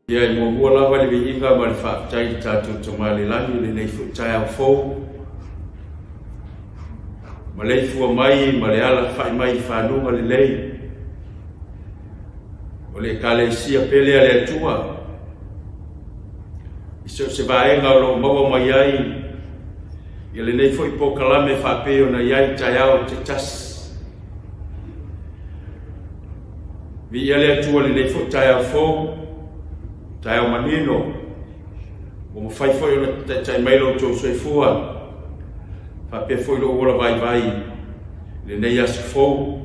Ia, e muamua lava le viiga ma le faafetai i le tatou Tama i le Lagi i lenei foi taeao fou, maleifua mai ma le alafai mai i fanuga lelei o le Ekalesia pele a le Atua i so o se vaega o lo o maua mai ai ia lenei foi polokalame faapei ona i ai taeao taitasi. Viia le Atua i lenei foi taeao fou, taeao manino, ua mafai foi ona taitai mai lo outou soifua, faapea foi lou ola vaivai i lenei aso fou.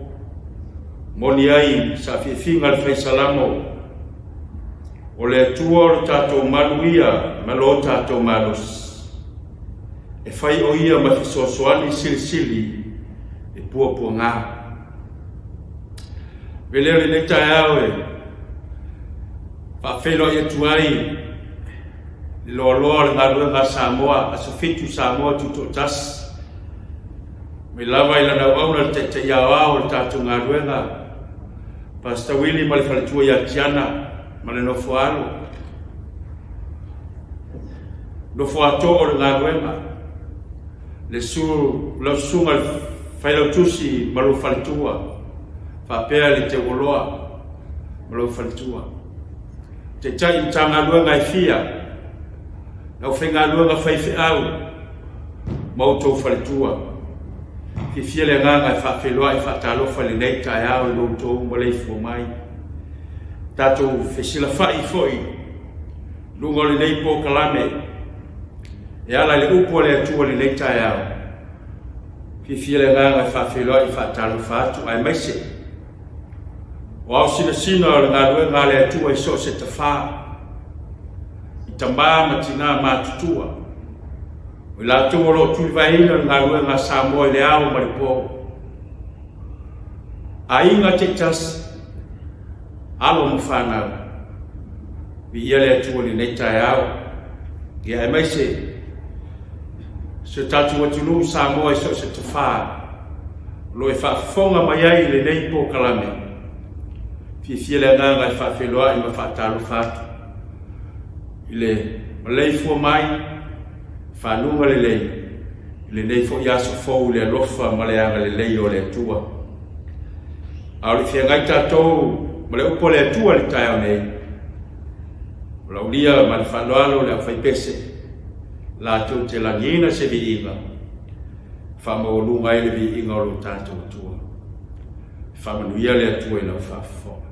Moni ai saafiafiga le fai Salamo, o le Atua o le tatou malu ia ma lo tatou malosi, e fai o ia ma fesoasoani silisili e puapuaga. Veleo lenei taeao e faafeiloai atu ai le loaloa o le galuega a Samoa, Aso Fitu Samoa Tutoatasi, mai lava i lana auauna le taitai aoao o le tatou galuega, Pastor Willie ma le faletua ia Tiana ma le nofo alo, nofo atoa o le galuega, le su lau susuga le failautusi ma lou faletua, faapea le teuoloa ma lou faletua. Taitai i Matagaluega e fia, le aufaigaluega faifeau ma outou faletua. Fiafia le agaga e faafeiloai faatalofa i lenei taeao i lo outou maleifua mai. Tatou fesilafai foi luga o lenei polokalame e ala i le upu a le Atua i lenei taeao. Fiafia le agaga e faafeiloai faatalofa atu aemaise o ao sinasina o le galuega a le Atua i so o se tafā, i tamā ma tinā matutua, o i latou o lo o tulivaeina le galuega a Samoa i le ao ma le pō. Aiga taitasi, alo ma fanau, viia le Atua i lenei taeao, ia aemaise si o tatou atunuu Samoa i so o se tafā o lo o e faafofoga mai ai i lenei polokalame. Fiafia le agaga e faafeiloai ma faatalofa atu i le maleifua mai fanuga lelei i lenei foi aso fou i le alofa ma le agalelei o le Atua. A o le feagai tatou ma le upu a le Atua i le taeao nei, o laulia ma le faaaloalo le aufaipese latou te lagiina se viiga, faamaualuga ai le viiga o lo tatou Atua. Faamanuia le Atua i lau faafofoga.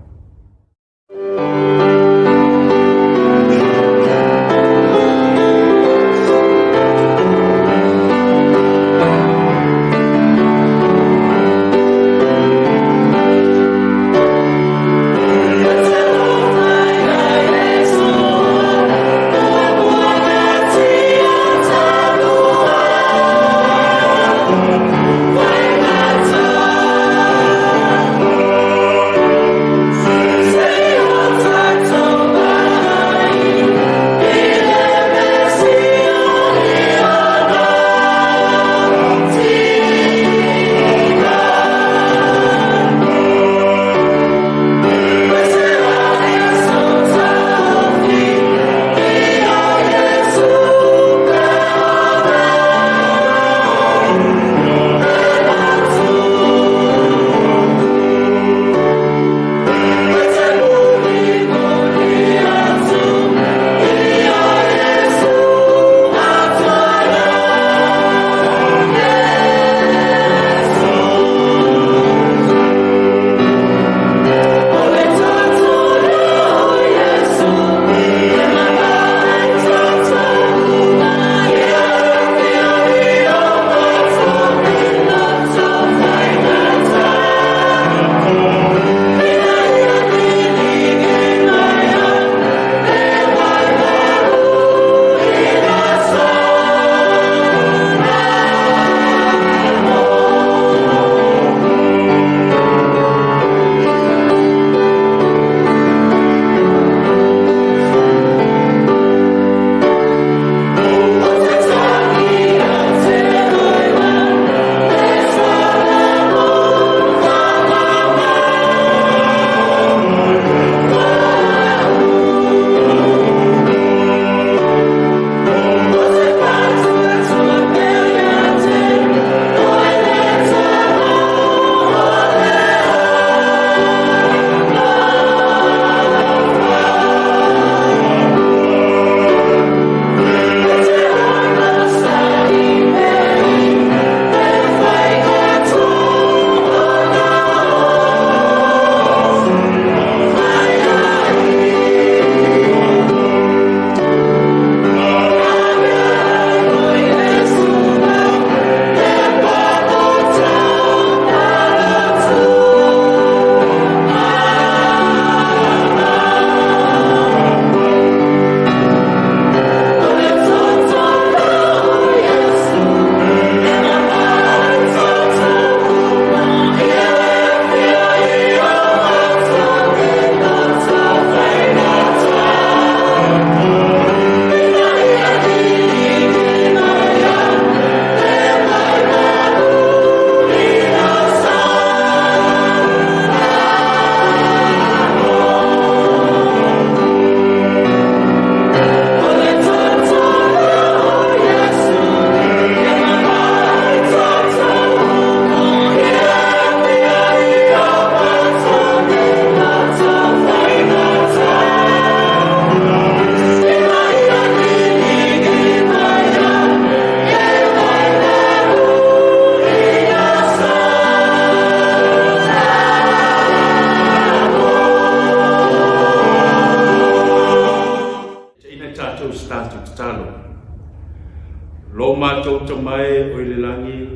matou Tama e o i le lagi,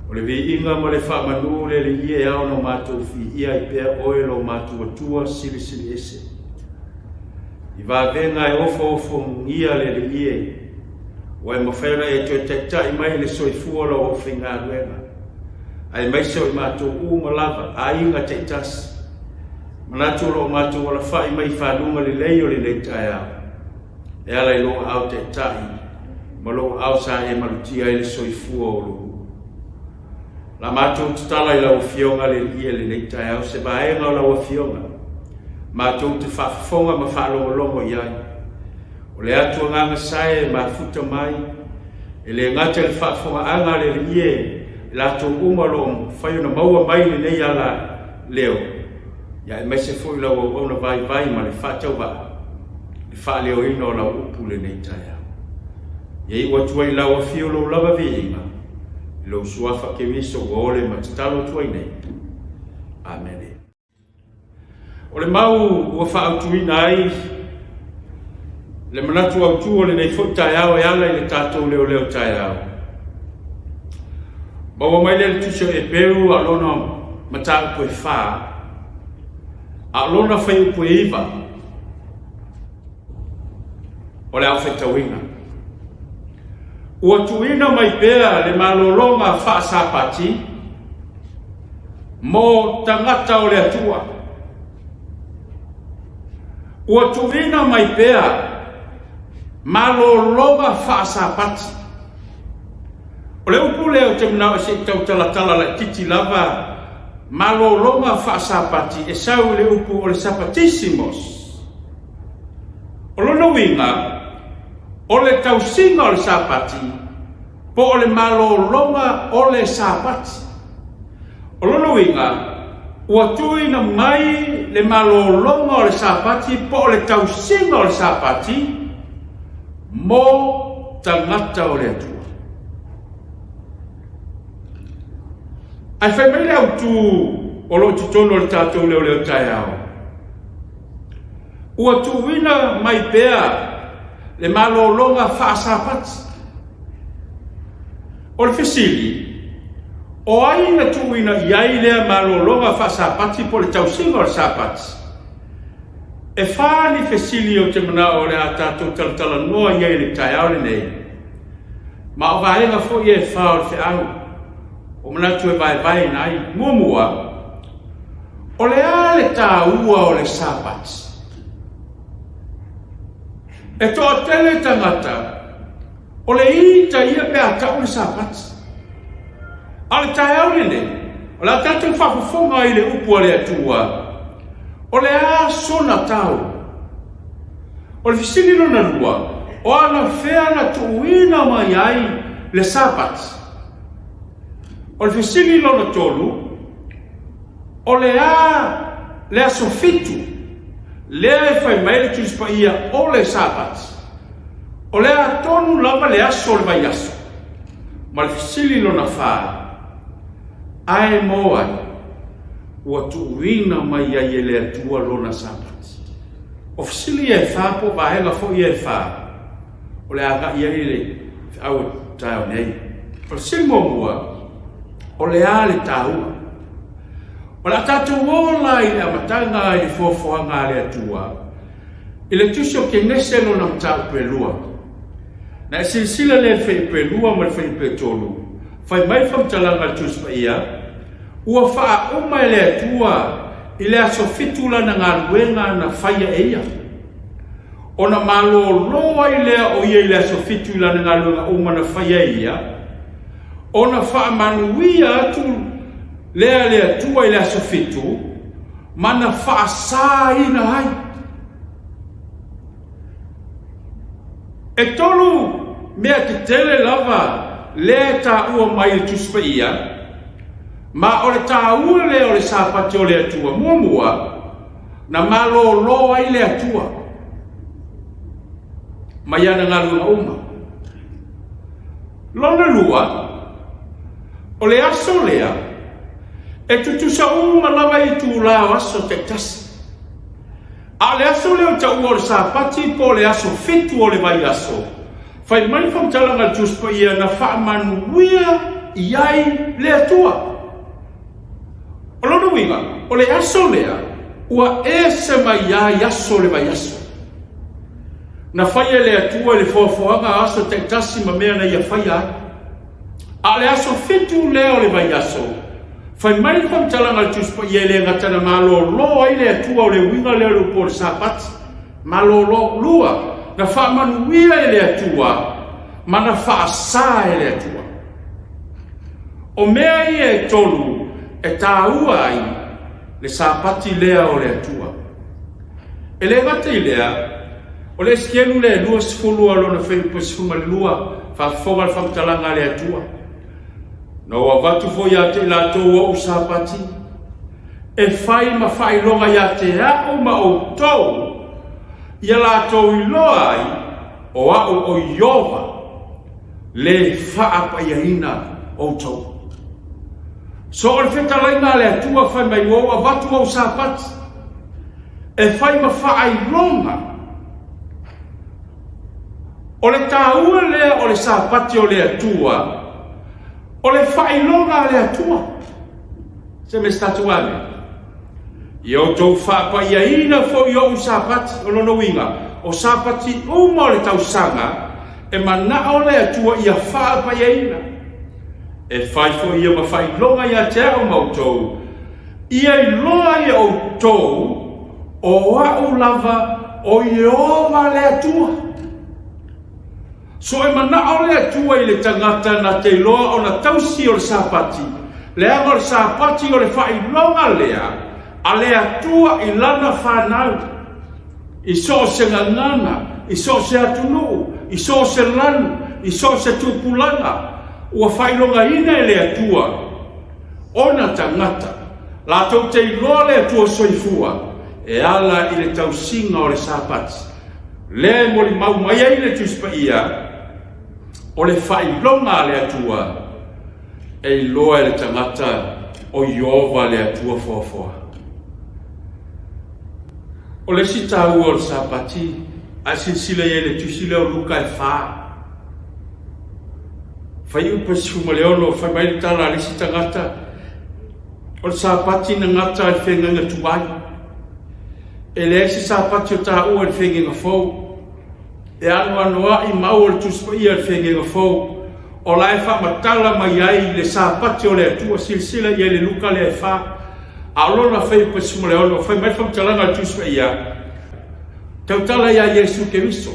o le viiga ma le faamanu le Alii e ao ona matou fiia ai pea Oe lo matou Atua Silisili Ese. I vavega e ofoofogia le Alii e, ua e mafai ona e toe taitai mai le soifua o lau aufaigaluega, aemaise o i matou uma lava, aiga taitasi, manatu o lo o matou alafai mai i faluga lelei o lenei taeao, e ala i lou aao taitai ma lou aao sa e malutia ai le soifua o lou La matou tatala i lau Afioga le Alii i lenei taeao se vaega o lau Afioga matou te faafofoga ma faalogologo i ai. O le atu agaga sae e mafuta mai, e le gata i le faafofogaaga a le Alii e i latou uma o lo o mafai ona maua mai lenei ala leo, ia aemaise foi lau auauna vaivai ma le faatauvaa i le faaleoina o lau upu i lenei taeao. Ia iu atu ai i lau afio lou lava viiga, i lou suafa Keriso ua ole ma tatalo atu ai nei. Amene. O le mau ua faaautuina ai le manatu autu o lenei foi taeao e ala i le tatou leoleo taeao. Maua mai lea le tusi o Eperu a o lona mataupu e 4, a o lona fuaiupu e 9 o le aofaitauina. Ua tuuina mai pea le malologa faasapati mo tagata o le Atua. Ua tuuina mai pea malologa faasapati. O le upu lea ou te manao se i tautalatala laititi lava, malologa faasapati e sau i le upu o le sapatisimos. O lona uiga, o le tausiga o le Sapati po o le malologa o le Sapati. O lona uiga, ua tuuina mai le malologa o le Sapati po o le tausiga o le Sapati mo tagata o le Atua. Ae fai mai le autu o lo o totonu o le tatou leoleo taeao, ua tuuina mai pea le malologa faasapati. O le fesili, o ai na tuuina i ai lea malologa faasapati po o le tausiga o le Sapati? E fa ni fesili ou te manao o le a tatou talatalanoa i ai i le taeao lenei. Ma o vaega foi ia e fa o le feau o manatu e vaevaeina ai. Muamua, o le a le taua o le Sapati? E toatele tagata o le ita ia pe a tau le Sapati. A o le taeao lenei, o le a tatou faafofoga ai i le upu a le Atua, o le a sona tau? O le fesili lona lua, o anafea na tuuina mai ai le Sapati? O le fesili lona tolu, o le a le aso fitu lea e fai mai le Tusi Paia o le Sapati? O le a tonu lava le aso o le vaiaso? Ma le fesili lona fa, ae mo ai ua tuuina mai ai e le Atua lona Sapati? O fesili ia e fa po o vaega foi ia e fa o le a agai ai le feau o taeao nei. O le fesili muamua, o le a le taua? O le a tatou ola i le amataga i le foafoaga a le Atua i le tusi o Kenese lona mataupu e lua. Na e silasila lea i le fuaiupu e 2 ma le fuaiupu e 3, fai mai le faamatalaga a le Tusi Paia, ua faauma e le Atua i le aso fitu lana galuega na faia e ia. Ona malolo ai lea o ia i le aso fitu i lana galuega uma na faia e ia, ona faamanuia atu lea le Atua i le aso fitu, ma na faasaina ai. E tolu mea tetele lava lea e taua mai i le Tusi Paia, ma o le taua lea o le Sapati o le Atua. Muamua, na malolo ai le Atua mai ana galuega uma. Lona lua, o le aso lea e tutusa uma lava itula o aso taitasi. A o le aso lea o taua o le Sapati po o le aso fitu o le vaiaso, Fai mai le faamatalaga a le Tusi Paia na faamanuia i ai le Atua. O lona uiga, o le aso lea ua ese mai ai aso o le vaiaso. Na faia e le Atua i le foafoaga o aso taitasi ma mea na ia faia ai. A o le aso fitu lea o le vaiaso, fai mai le faamatalaga a le Tusi Paia e le gata na malolo ai le Atua o le uiga lea o le upu o le Sapati, malolo lua, na faamanuia e le Atua ma na faasa e le Atua. O mea ia e tolu e taua ai le Sapati lea o le Atua. E le gata i lea, o le Esekielu le 20 a lona fuaiupu e 12, faafofoga le faamatalaga a le Atua. Na ou avatu foi ia te i latou ou Sapati, e fai ma faailoga ia te au ma outou, ia latou iloa ai o au o Ieova, le faapaiaina outou. So o le fetalaiga a le Atua fai mai ua ou avatu ou Sapati, e fai ma faailoga. O le taua lea o le Sapati o le Atua, o le faailoga a le Atua. Se me se tatou amene. Ia outou faapaiaina foi ou Sapati, o lona uiga, o Sapati uma o le tausaga, e manao le Atua ia faapaiaina. E fai foi ia ma faailoga ia te au ma outou, ia iloa ai e outou o au lava o Ieova le Atua. So e manao le Atua i le tagata na te iloa ona tausi o le Sapati, leaga o le Sapati o le faailoga lea a le Atua i lana fanau, i so o se gagana, i so o se atunuu, i so o se lanu, i so o se tupulaga, ua faailogaina e le Atua ona tagata, latou te iloa le Atua soifua e ala i le tausiga o le Sapati. Lea e molimau mai ai le Tusi Paia, o le faailoga a le Atua e iloa e le tagata o Ieova le Atua foafoa. O le isi taua o le Sapati, a e silasila i ai i le tusi lea o Luka e 4, fuaiupu e 16, fai mai le tala a le isi tagata, o le Sapati na gata i le feagaiga tuai. E leai se Sapati o taua i le feagaiga fou. E anoanoai mau o le Tusi Paia i le feagaiga fou, o la e faamatala mai ai le Sapati o le Atua. Silasila i ai i le Luka lea e 4, a o lona fuaiupu e 16, fai mai le faamatalaga a le Tusi Paia, tautala ia Iesu Keriso.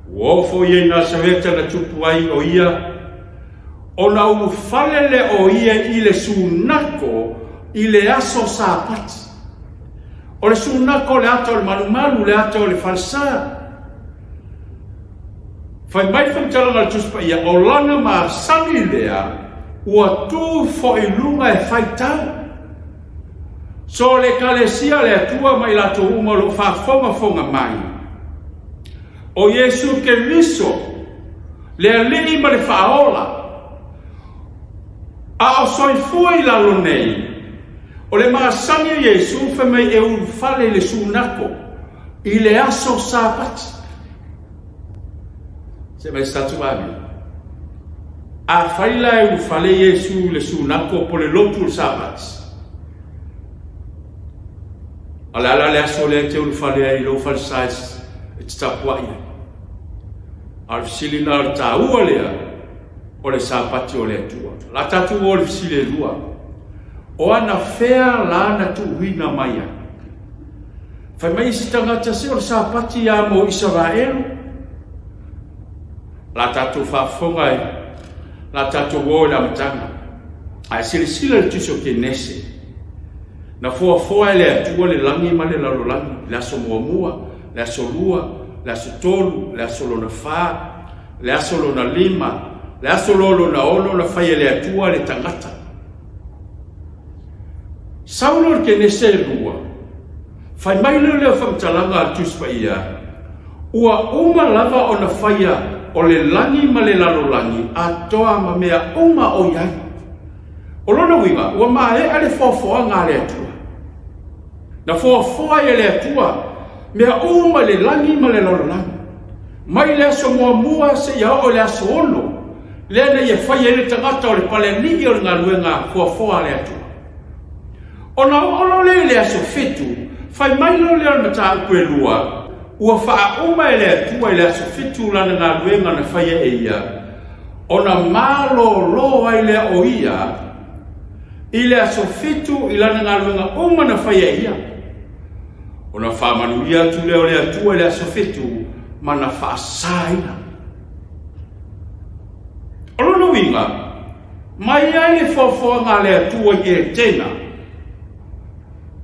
Ua oo foi ia i Nasareta na tupu ai o ia, ona ulufale lea o ia i le sunako i le aso Sapati. O le sunako o le ata o le malumalu, le ata o le falesa. Fai mai le faamatalaga a le Tusi Paia, o lana masani lea ua tu foi i luga e faitau. So le Ekalesia a le Atua ma i latou uma o lo o faafogafoga mai, o Iesu Keriso, le Alii ma le Faaola, a o soifua i lalo nei, o le masani o Iesu fai mai e ulufale i le sunako i le aso Sapati. Se mai se tatou amene. Afai la e ulufale Iesu i le sunako po o le lotu o le Sapati, o le a la le aso lea e te ulufale ai i lou falesa e te tapuai ai? A o le fesili lena o le taua lea o le Sapati o le Atua. La tatou o le fesili e lua. O anafea la na tuuina mai ai? Fai mai isi tagata se o le Sapati ia mo Isaraelu. La tatou faafofoga e la tatou o i le amataga. Ae silasila i le tusi o Kenese. Na foafoa e le Atua le lagi ma le lalolagi, le aso muamua, le aso lua, le aso tolu, le aso lona fa, le aso lona lima, le aso loa lona ono na fai e le Atua le tagata. Sau loa le Kenese e lua, fai mai lea o le faamatalaga a le Tusi Paia, ua uma lava ona faia o le lagi ma le lalolagi atoa ma mea uma o i ai. O lona uiga, ua maea le foafoaga a le Atua. Na foafoa ai e le Atua mea uma i le lagi ma le lalolagi. Mai le aso muamua seia oo i le aso ono, lea na ia faia ai le tagata o le palealii o le galuega foafoa a le Atua. Ona oo loa lea i le aso fitu, fai mai loa lea o le mataupu e lua, ua faauma e le Atua i le aso fitu lana galuega na faia e ia, ona malolo ai lea o ia i le aso fitu i lana galuega uma na faia e ia. Ona faamanuia atu lea o le Atua i le aso fitu ma na faasaina. O lona uiga, mai ai le foafoaga a le Atua i Etena,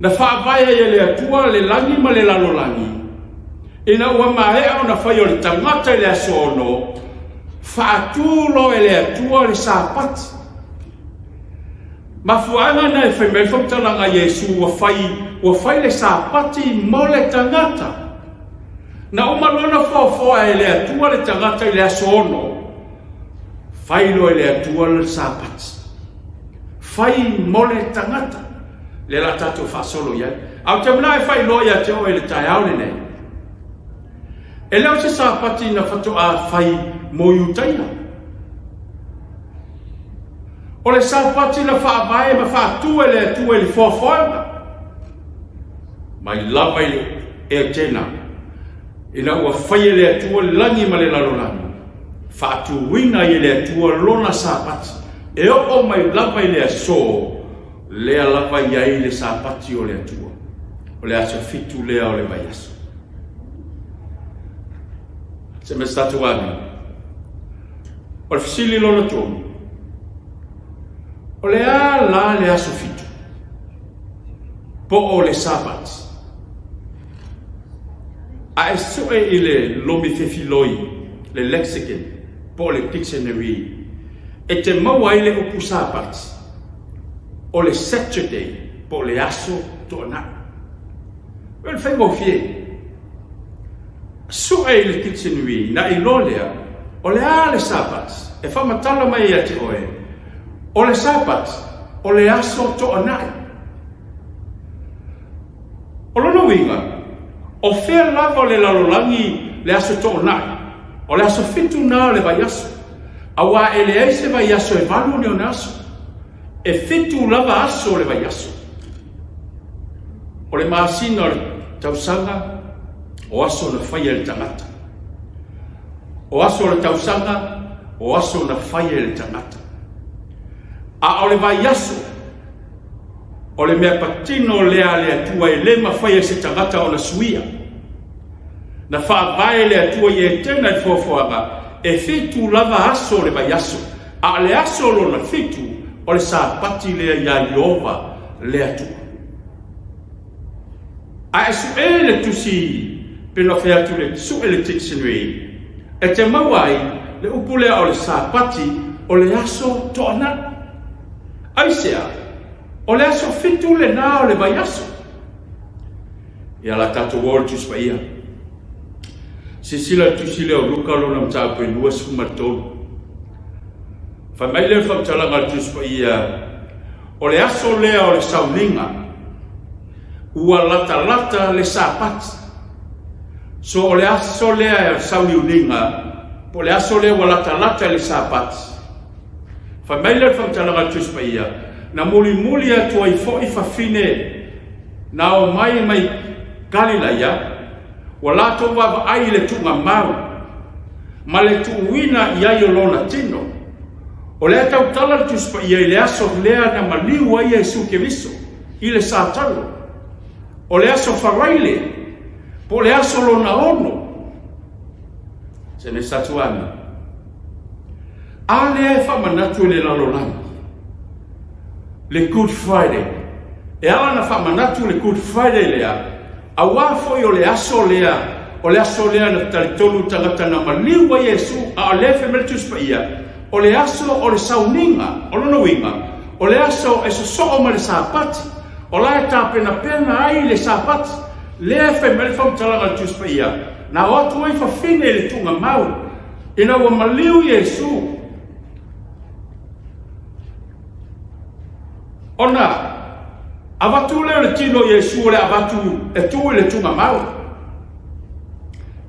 na faavae ai e le Atua le lagi ma le lalolagi, ina ua maea ona faia o le tagata i le aso ono, faatu loa e le Atua le Sapati. Mafuaaga na e fai mai le faamatalaga a Iesu ua fai, ua fai le Sapati mo le tagata. Na uma loa ona foafoa e le Atua le tagata i le aso ono, fai loa e le Atua le Sapati. Fai mo le tagata. Lea la tatou faasolo i ai. Ae ou te manao e faailoa ia te oe i le taeao lenei. E le o se Sapati na faatoa fai mo Iutaia. O le Sapati na faavae ma faatu e le Atua i le foafoaga mai lava i le Etena, ina ua faia e le Atua le lagi ma le lalolagi, faatuina ai e le Atua lona Sapati, e oo mai lava i le aso lea lava i ai le Sapati o le Atua, o le aso fitu lea o le vaiaso. Se mea se tatou amene. O le fesili lona tolu, o le a la le aso fitu? Po o le Sapati? A e sue i le lomi fefiloi, le lexicon, po o le dictionary, e te maua ai le upu Sapati, o le Saturday, po o le aso toanai. O le faigofie. Sue i le dictionary na iloa lea o le a le Sapati e faamatala mai ia te oe, o le Sapati o le aso toanai. O lona uiga, o fea lava o le lalolagi le aso toanai, o le aso fitu na o le vaiaso, auā e leai se vaiaso e valu ni ona aso, e fitu lava aso o le vaiaso. O le masina o le tausaga, o aso na faia e le tagata. O aso o le tausaga, o aso na faia e le tagata. A o le vaiaso, o le mea patino lea a le Atua e le mafai e se tagata ona suia. Na faavae e le Atua i Etena i le foafoaga, e fitu lava aso o le vaiaso, a o le aso lona fitu, o le Sapati lea iā Ieova le Atua. A e sue le tusi pe na fai atu le sue le dictionary, e te maua ai le upu lea o le Sapati o le aso toanai. Aisea? O le aso fitu lenā o le vaiaso. Ia la tatou o le Tusi Paia. Silasila le tusi lea o Luka lona mataupu e 23. Fai mai lea o le faamatalaga a le Tusi Paia, o le aso lea o le sauniga, ua latalata le Sapati. So o le aso lea o le sauniuniga, po o le aso lea ua latalata i le Sapati. Fai mai lea o le faamatalaga a le Tusi Paia, na mulimuli atu ai foi fafine na omai mai Galilaia, ua latou vaavaai i le tuugamau ma le tuuina i ai o lona tino. O lea tautala le Tusi Paia i le aso lea na maliu ai Iesu Keriso i le satalo, o le aso Faraile, po o le aso lona ono. Se mea sa tuani. A lea e faamanatu e le lalolagi le Good Friday. E ala ona faamanatu le Good Friday lea, auā foi o le aso lea, o le aso lea na talitonu tagata na maliu ai Iesu, a o lea e fai mai le Tusi Paia, o le aso o le sauniga, o lona uiga, o le aso e sosoo ma le Sapati, o la e tapenapena ai le Sapati. Lea e fai mai le faamatalaga a le Tusi Paia, na o atu ai fafine i le tuugamau, ina ua maliu Iesu, Ona avatu lea o le tino o Iesu o le avatu e tuu i le tuugamau.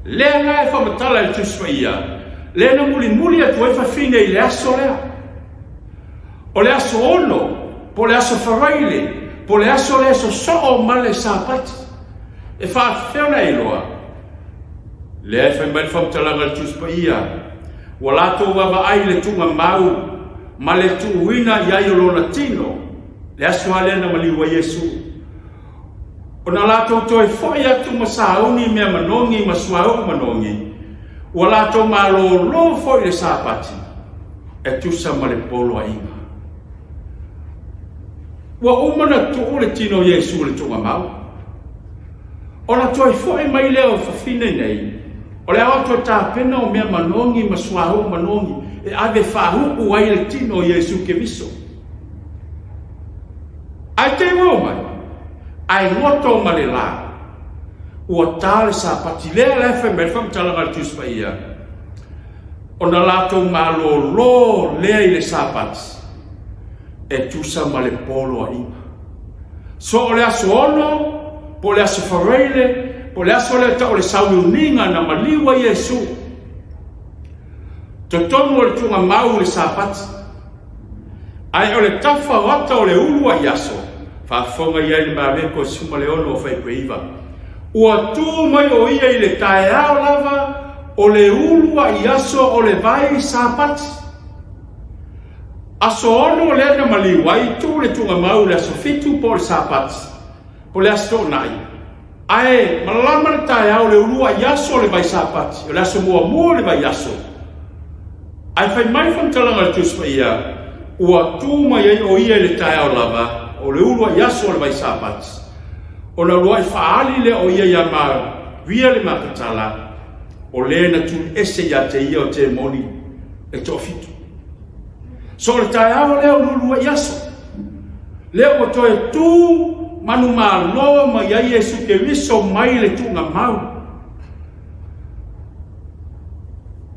Lea la e faamatala e le Tusi Paia, lea na mulimuli atu ai fafine i le aso lea. O le aso 6, po o le aso Faraile, po o le aso lea e sosoo ma le Sapati. E faafefea ona e iloa? Lea e fai mai le faamatalaga a le Tusi Paia, ua latou vaavaai i le tuugamau ma le tuuina i ai o lona tino, le aso lava lea na maliu ai Iesu. Ona latou toe foi atu ma sauni mea manogi ma suauu manogi, ua latou malōlō foi i le Sapati e tusa ma le poloaiga. Ua uma ona tuu le tino o Iesu i le tuugamau. Ona toe foi mai lea o fafine nei, o le ao atu e tapena o mea manogi ma suauu manogi e ave faauu ai le tino o Iesu Keriso. Ae te i ua omai, ae goto ma le la, ua ta le Sapati lea la e fai mai le faamatalaga a le Tusi Paia, ona latou malōlō lea i le Sapati e tusa ma le poloaiga. So o le aso 6, po o le aso Faraile, po o le aso lea tau o le sauniuniga na maliu ai Iesu, totonu o le tuugamau i le Sapati. Ae o le tafa o ata o le uluai aso, faafofoga i ai le Mareko 16 fuaiupu 9, ua tu mai o ia i le taeao lava o le uluai aso o le vai Sapati. Aso 6 lea na maliu ai, tuu le tuugamau i le aso 7 po o le Sapati, po o le aso Toonai. Ae malama le taeao o le uluai aso o le vai Sapati, o le aso muamua o le vaiaso. Ae fai mai le faamatalaga a le Tusi Paia, ua tu mai ai o ia i le taeao lava o le uluai aso o le vai Sapati, ona uluai faaali lea o ia iā Maria le Makatala, o le na tuliese ia te ia o temoni e toafitu. So o le taeao lea o le uluai aso, lea ua toe tu manumalo mai ai Iesu Keriso mai le tuugamau.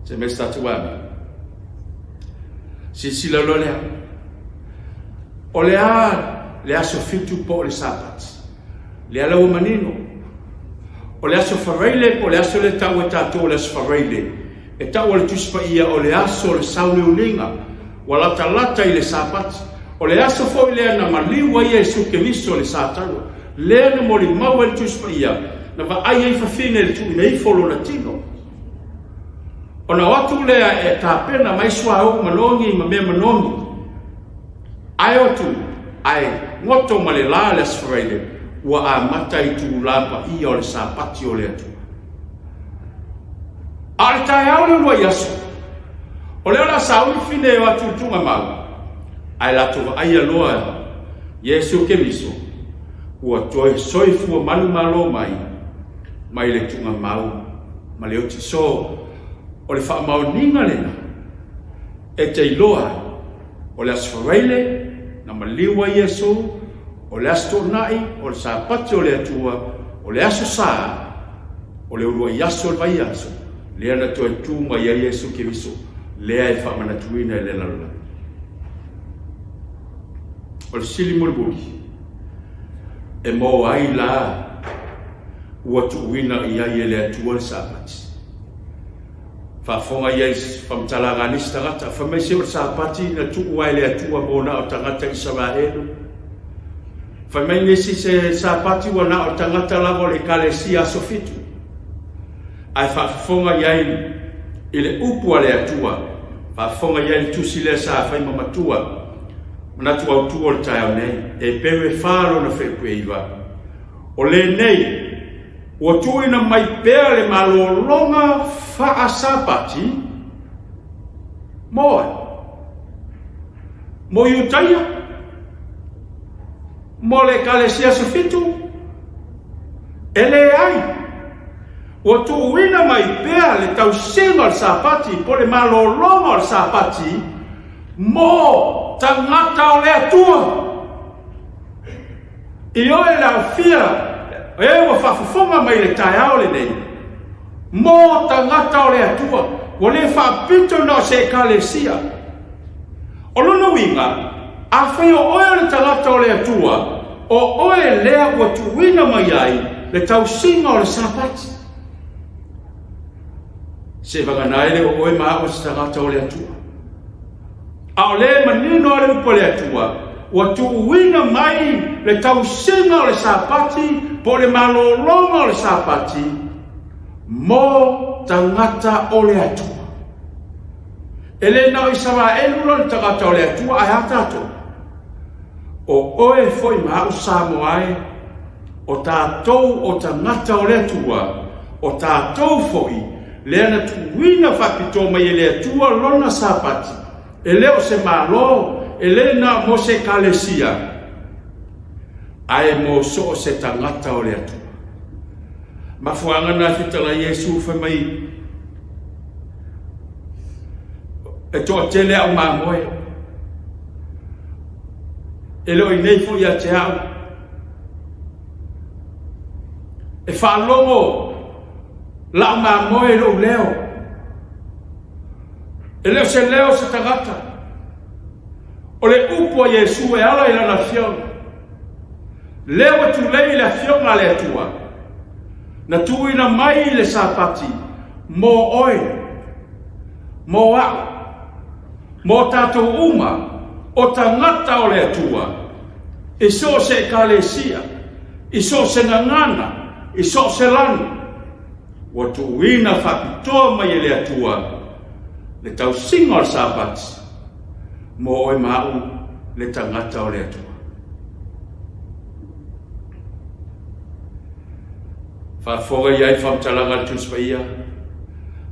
Se mea se tatou amene. Silasila loa lea. O le a le aso 7 po o le Sapati? Lea la ua manino. O le aso Faraile po o le aso lea e tau e tatou o le aso Faraile, E tau e le Tusi Paia o le aso o le sauniuniga, ua latalata i le Sapati. O le aso foi lea na maliu ai Iesu Keriso i le Satalo, lea na molimau ai le Tusi Paia, na vaai ai fafine i le tuuina ifo o lona tino. Ona o atu lea e tapena mai suauu manogi ma mea manogi, ae o atu, ae goto ma le la le Aso Faraile, ua amata itulā paia o le Sapati o le Atua. A o le taeao le uluai aso, o lea o le a sauni fine e o atu i le tuugamau, ae latou vaaia loa Iesu Keriso, ua toe soifua manumalo mai mai le tuugamau ma le oti. So, o le faamaoniga lena e te iloa ai, o le Aso Faraile na maliu ai Iesu, o le Aso Toonai, o le Sapati o le Atua, o le Aso Sa, o le uluai aso o le vaiaso, lea na toe tu mai ai Iesu Keriso, lea e faamanatuina e le lalolagi. O le fesili mulimuli, e mo ai la ua tuuina i ai e le Atua le Sapati? Faafofoga i ai i faamatalaga a nisi tagata, fai mai se o le Sapati na tuu ai le Atua mo na o tagata Isaraelu. Fai mai nisi se Sapati ua na o tagata lava o le Ekalesia aso 7. Ae faafofoga i ai i le upu a le Atua, faafofoga i ai le tusi lea sa fai ma matua, manatu autu o le taeao nei, Eperu e 4 lona fuaiupu e 9. O lenei, ua tuuina mai pea le malologa faa-Sapati mo ai? Mo Iutaia? Mo le Ekalesia Aso 7? E leai! Ua tuuina mai pea le tausiga o le Sapati po o le malologa o le Sapati mo tagata o le Atua. Ioe le aofia e ua faafofoga mai i le taeao lenei, mo tagata o le Atua, ua le faapito na o se Ekalesia. O lona uiga, afai o oe o le tagata o le Atua, o oe lea ua tuuina mai ai le tausiga o le Sapati. Seivagana ai le o oe ma au o se tagata o le Atua. A o lea e manino lava le upu a le Atua, ua tuuina mai le tausiga o le Sapati po o le malologa o le Sapati mo tagata o le Atua. E le na o Isaraelu la o le tagata o le Atua, ae a tatou? O oe foi ma au Samoa e, o tatou o tagata o le Atua, o tatou foi lea na tuuina faapitoa mai e le Atua lona Sapati, e le o se Malo, e le na o mo se Ekalesia, ae mo so o se tagata o le Atua. Mafuaaga na fetalai Iesu fai mai, e toatele au mamoe, e le o i nei foi ia te au. E faalogo lau mamoe i lou leo. E le o se leo o se tagata. O le upu a Iesu e ala i lana afioga. Lea ua tulei le afioga a le Atua, na tuuina mai le Sapati mo oe, mo au, mo tatou uma, o tagata o le Atua, i so o se ekalesia, i so o se gagana, i so o se lanu, ua tuuina faapitoa mai e le Atua le tausiga o le Sapati mo oe ma au le tagata o le Atua. Faafofoga i ai faamatalaga a le Tusi Paia,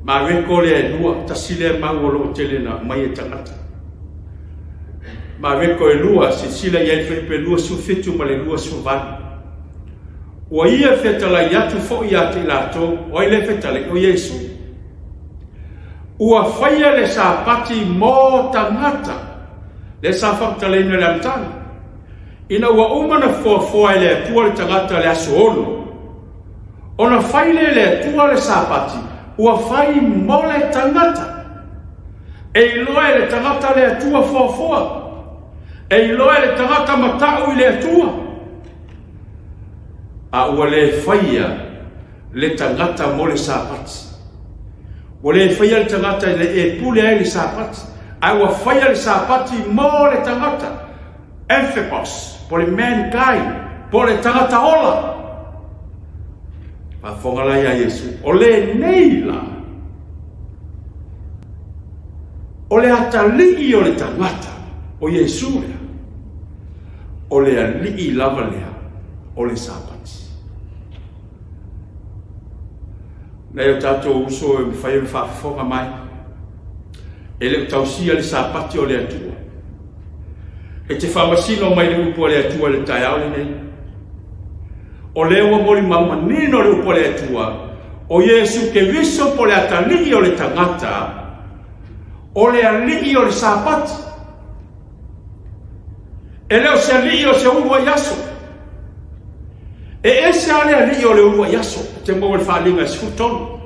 Mareko lea e lua, tasi lea mau o lo o tele na aumai e tagata. Mareko e lua, silasila i ai fuaiupu e 27 ma le 28. Ua ia fetalai atu foi ia te i latou, o ai lea fetalai? O Iesu. Ua faia le Sapati mo tagata, lea sa faamatalaina i le amataga. Ina ua uma na foafoa e le Atua le tagata le aso ono, ona fai lea e le Atua le Sapati, ua fai mo le tagata. E iloa e le tagata le Atua foafoa. E iloa e le tagata matau i le Atua. A ua le faia le tagata mo le Sapati. Ua le faia le tagata ina ia e pule ai le Sapati, ae ua faia le Sapati mo le tagata. Anthropos, po o le mankind, po o le tagata ola. Faafofoga la ia Iesu, o lenei la, o le atalii o le tagata, o Iesu lea, o le alii lava lea o le Sapati. Nai o tatou uso e mafai ona faafofoga mai, e le o tausia le Sapati o le Atua. E te faamasino mai le upu a le Atua i le taeao lenei. O lea ua molimau manino le upu a le Atua, o Iesu Keriso po o le atalii o le tagata, o le alii o le Sapati. E le o se alii o se uluai aso. E ese lava le alii o le uluai aso, e te maua i le Faaaliga e 13.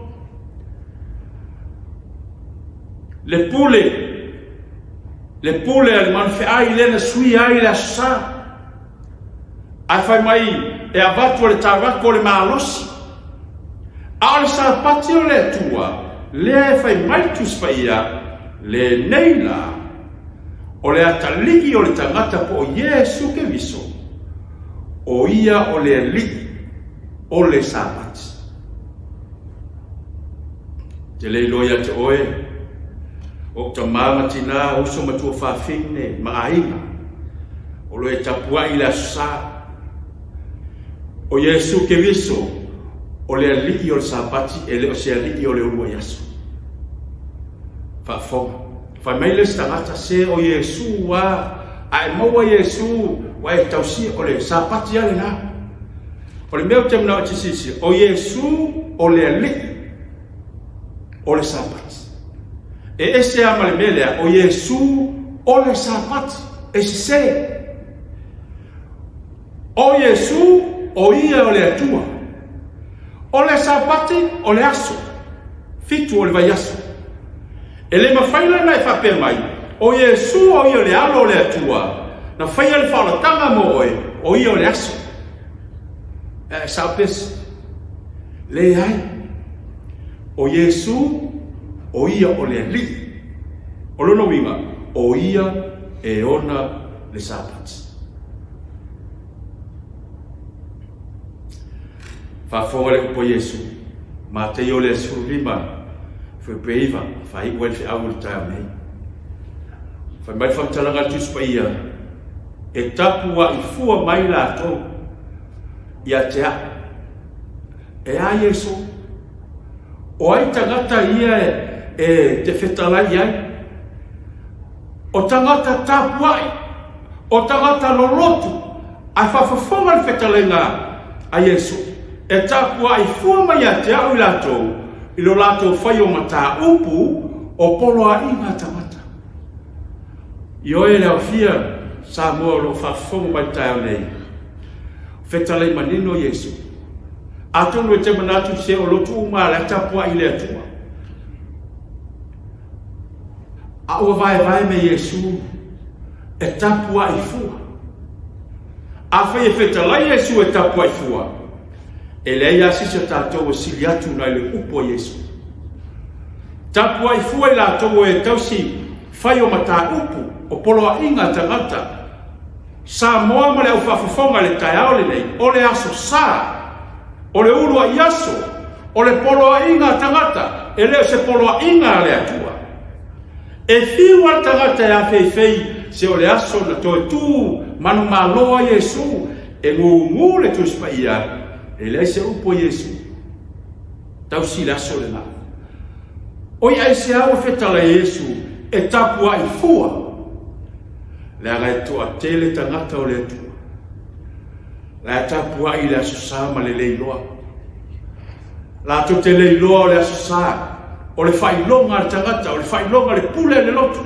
Le pule, le pule a le manufeai lea na suia ai le Aso Sa. Ae fai mai e avatu e le taurako le malosi. A o le Sapati o le Atua, lea e fai mai le Tusi Paia, lenei la, o le atalii o le tagata po o Iesu Keriso, o ia o le Alii o le Sapati. Te le iloa ia te oe, o ou tama ma tinā, uso ma tuafafine ma aiga, o lo e tapuai i le Aso Sa. O Iesu Keriso, o le Alii o le Sapati, e le o se Alii o le uluai aso. Faafofoga. Fai mai le isi tagata, se o Iesu a, a e maua Iesu, ua e tausia, o le Sapati a lena. O le mea ou te manao e te silasila, o Iesu o le Alii o le Sapati. E ese lava ma le mea lea, o Iesu o le Sapati, e sese. O Iesu, o ia o le Atua. O le Sapati, o le aso, fitu o le vaiaso. E le mafai la ona e faapea mai, o Iesu o ia o le Alo o le Atua, na faia le faaolataga mo oe, o ia o le aso. E sao pesi? Leai. O Iesu, O ia o le Alii. O lona uiga, o ia e ona le Sapati. Faafofoga le upu a Iesu, Mataio le 15, fuaiupu e 9, faaiu ai le feau o le taeao nei. Fai mai le faamatalaga a le Tusi Paia, e tapuai fua mai latou ia te au. E a Iesu? O ai tagata ia e te fetalai ai? O tagata tapuai, o tagata lolotu, ae faafofoga le fetalaiga a Iesu, e tapuai fua mai ia te au i latou i lo latou fai o mataupu o poloaiga a tagata. Ioe le aofia Samoa o lo o faafofoga mai i le taeao nei, fetalai manino Iesu. Atonu e te manatu se o lotu uma a la e tapuai i le Atua. A ua vaevae me Iesu e tapuai fua. Afai e fetalai Iesu e tapuai fua, e leai lava se isi o tatou e sili atu nai le upu a Iesu. Tapuai fua i latou e tausi fai o mataupu o poloaiga a tagata Samoa ma le aufaafofoga i le taeao lenei, o le Aso Sa, o le uluai aso, o le poloaiga a tagata, e le o se poloaiga a le Atua. E fiu lava le tagata e afeifei se o le aso na toe tu manumalo ai Iesu, e gugu le Tusi Paia, e leai se upu a Iesu. Tausi le aso lena. Oi aisea ua fetalai Iesu e tapuai fua? Leaga e toatele tagata o le Atua. La e tapuai i le Aso Sa ma le le iloa. Latou te le iloa o le Aso Sa, o le faailoga a le tagata, o le faailoga a le pule a le lotu.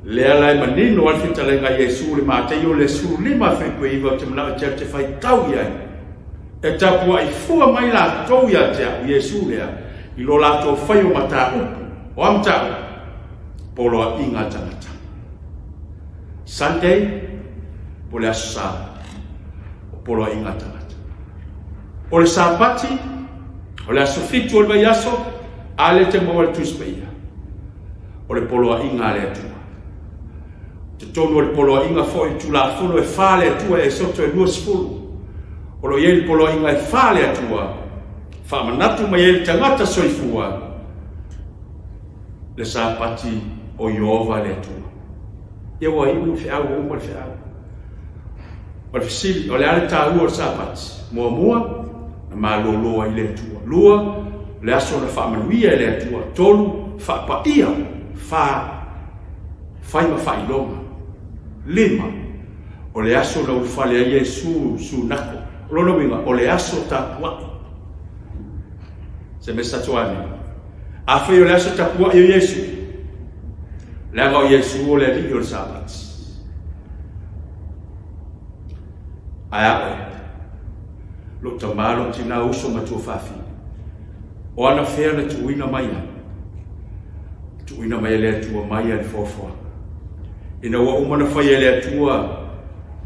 Lea la e manino ai le fetalaiga a Iesu i le Mataio le 15 fuaiupu e 9 ou te manao e te alu te faitau i ai. E tapuai fua mai latou ia te au, Iesu lea, i lo latou fai o mataupu, o a mataupu? Poloaiga a tagata. Sunday, po o le Aso Sa, o poloaiga a tagata. O le Sapati, o le aso fitu o le vaiaso, a lea te maua le Tusi Paia, o le poloaiga a le Atua. Totonu o le poloaiga foi i Tulafono e fa a le Atua e Esoto e 20, o lo o i ai le poloaiga e fa a le Atua, faamanatu mai ai le tagata soifua, le Sapati o Ieova le Atua. Ia ua iu le feau, ua uma le feau. O le fesili, o le a le taua o le Sapati? Muamua, na malolo ai le Atua. Lua, o le aso na faamanuia e le Atua. Tolu, faapaia. Fa, fai ma faailoga. Lima, o le aso na ulufale ai Iesu Sunako. O lona uiga, o le aso tapuai. Se mea sa tuani. Afai o le aso tapuai o Iesu, leaga o Iesu o le Alii o le Sapati. Ae a oe, lou tamā, lou tinā, uso ma tuafafine, o ana fea na tuuina mai ai? Tuuina mai e le Atua mai a le foafoaga. Ina ua uma na faia e le Atua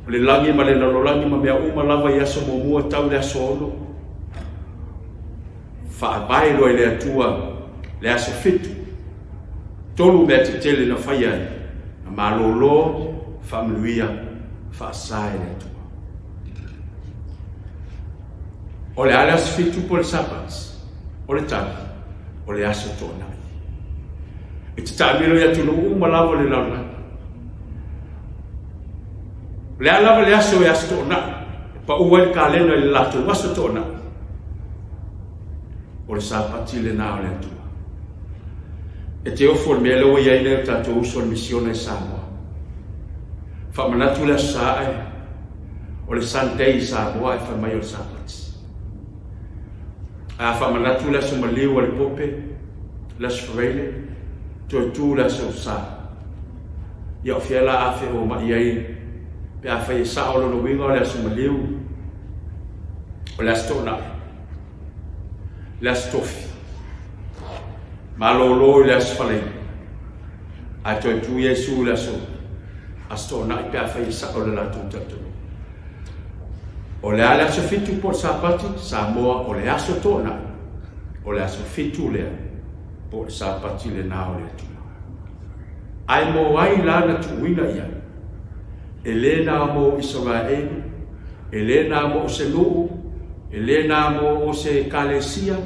o le lagi ma le lalolagi ma mea uma lava i aso muamua tau le aso ono, Faavae loa e le Atua le aso fitu, tolu mea tetele na faia ai, na malolo, faamanuia, faasa e le Atua. O le a le aso fitu po o le Sapati? O le tali, o le aso toanai. E te taamilo i atunuu uma lava o le lalolagi. O le a lava le aso e aso toanai, e pau ai le kalena i le latou aso toanai. O le Sapati lena o le Atua. E te ofo i le mea lea ua i ai nei o tatou uso i le misiona i Samoa. Faamanatu le Aso Sa ae, o le Sunday i Samoa ae fai mai o le Sapati. A faamanatu le Aso Maliu a le Pope, le Aso Faraile, toe tu le Aso Sa. Ia o fea la a feomai ai pe afai e sao lona uiga o le Aso Maliu, o le Aso Toonai, le Aso Tofi, malolo i le Aso Faraile, ae toe tu Iesu i le Aso Aso Toonai pe afai e sao le latou talitonuga. O le a le aso fitu po o le Sapati? Samoa, o le Aso Toonai. O le aso fitu lea, po o le Sapati lena o le Atua. Ae mo ai la na tuuina i ai? E le na mo Isaraelu, e le na mo se nuu, e le na mo se ekalesia,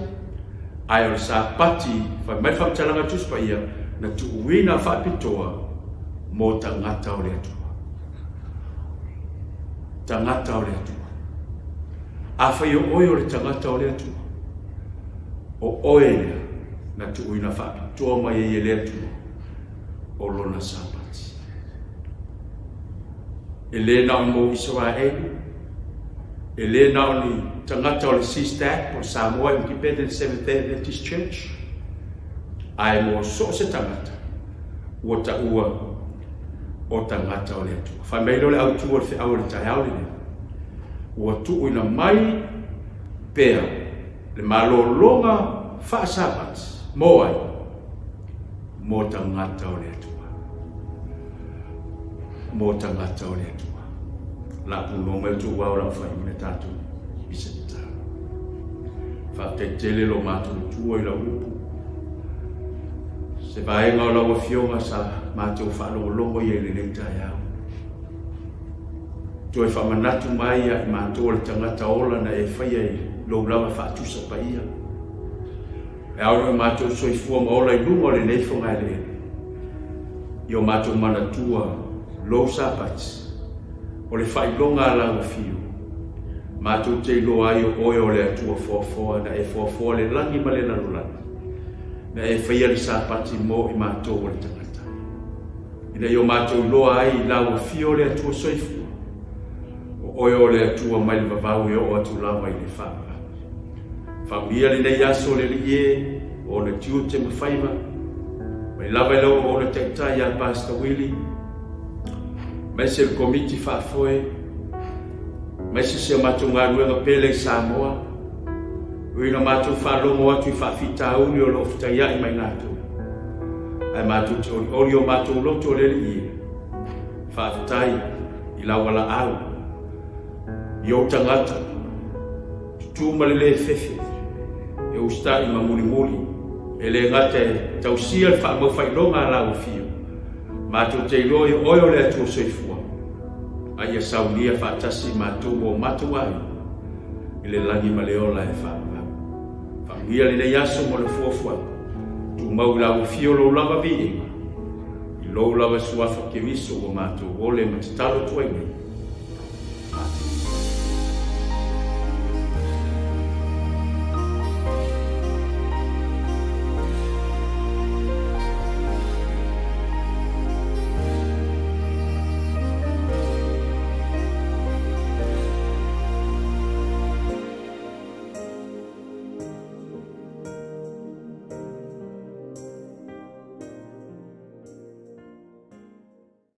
ae o le Sapati, fai mai le faamatalaga a Tusi Paia, na tuuina faapitoa mo tagata o le Atua. Tagata o le Atua. Afai o oe o le tagata o le Atua, o oe lea na tuuina faapitoa mai ai e le Atua o lona Sapati. E le na o mo Isaraelu, e le na o ni tagata o le SISTAC, o le Samoa Independent Seventh-day Adventist Church, ae mo so o se tagata ua taua o tagata o le Atua. Fai mai lea o le autu o le feau o le taeao lenei, ua tuuina mai pea le malologa faasapati mo ai? Mo tagata o le Atua. Mo tagata o le Atua. La punoa mai outou ao lau faaiuina tatou i se tatalo. Faafetai tele lo matou Atua i lau upu. Se vaega o lau Afioga sa matou faalogologo i ai i lenei taeao. Toe faamanatu mai ia i matou o le tagata ola na e faia i lou lava faatusa paia. E ao ona matou soifua ma ola i luga o lenei fogaeleele. I o matou manatua lou Sapati, o le faailoga a lau afio, matou te iloa ai o oe o le Atua foafoa na e foafoa le lagi ma le lalolagi, na e faia le Sapati mo i matou o le tagata. Ina ia o matou iloa ai i lau afio le Atua soifua, o oe o le Atua mai le vavau e oo atu lava i le faavavau. Faamanuia lenei aso le Alii e, o ona tiute ma faiva, mai lava i lau auauna taitai ia Pastor Willie, aemaise le komiti faafoe, aemaise si a matou galuega pele i Samoa, ui ina matou faalogo atu i faafitauli o lo o fetaiai ma i latou, ae matou te olioli o matou loto le Alii e, faafetai i lau valaau, i ou tagata, Tutu ma le le fefe, e usitai ma mulimuli, e le gata e tausia le faamaufailoga a lau afio, matou te iloa i oe o le Atua soifua, a ia saunia faatasi matou ma o matou aiga i le lagi ma le ola e faavavau. Faamanuia lenei aso mo le fuafuaga, tumau i lau afio lou lava viiga, i lou lava suafa Keriso ua matou ole ma tatalo atu ai nei. Amene.